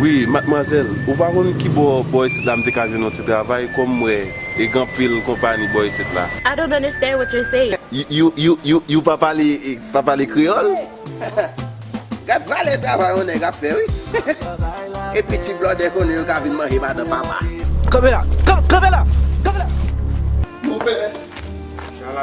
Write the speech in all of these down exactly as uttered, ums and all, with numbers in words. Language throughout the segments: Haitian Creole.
Wi, madmwazèl, ou pa konn ki bò, bò isit la m te ka jwenn yon ti travay, kòm m wè e gen anpil konpani bò isit la. I don't understand what you're saying. You, you, you, you, you pa pale, pa pale kreyòl? Gad valè travay yon nèg ap fè, wi. Epi ti blòdè konnen yo ka vin manje madan papa. Kanpe la! Kan- Kanpe la! Kanpe la! Monpè,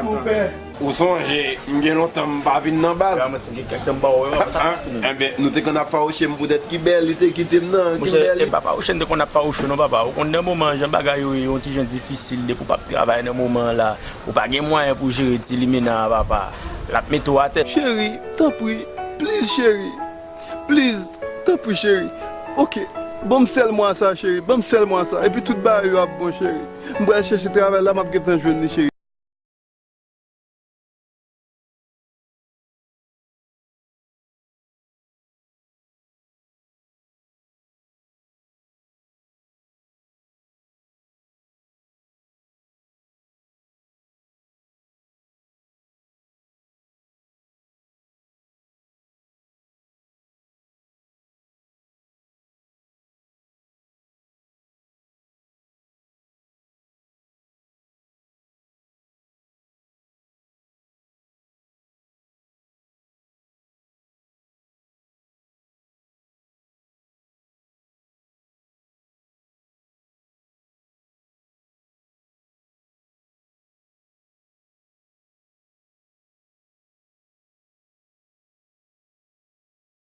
monpè. Ou sonje, m gen lontan m pa vin nan baz. Vrèman, ti gen kèk tan m pa wè w, sa pase menm. Enben, nou te konn ap fawouche m poutèt ki bèl li te kite m nan, ki Monchè, bèl e li. Papa Ochen te konn ap fawouche w non, papa. Ou konn nan moman jan bagay yo ye yon ti jan difisil, depi w p ap travay nan moman an la, ou pa gen mwayen pou jere ti limena a, papa. L ap mete w atè. Cheri, tanpri, please cheri, please, tanpri cheri. Ok, ban m sèl mwa sa cheri, ban m sèl mwa sa, epi tout bagay yo ap bon cheri. M pral chèche travay la, m ap gentan jwenn li cheri.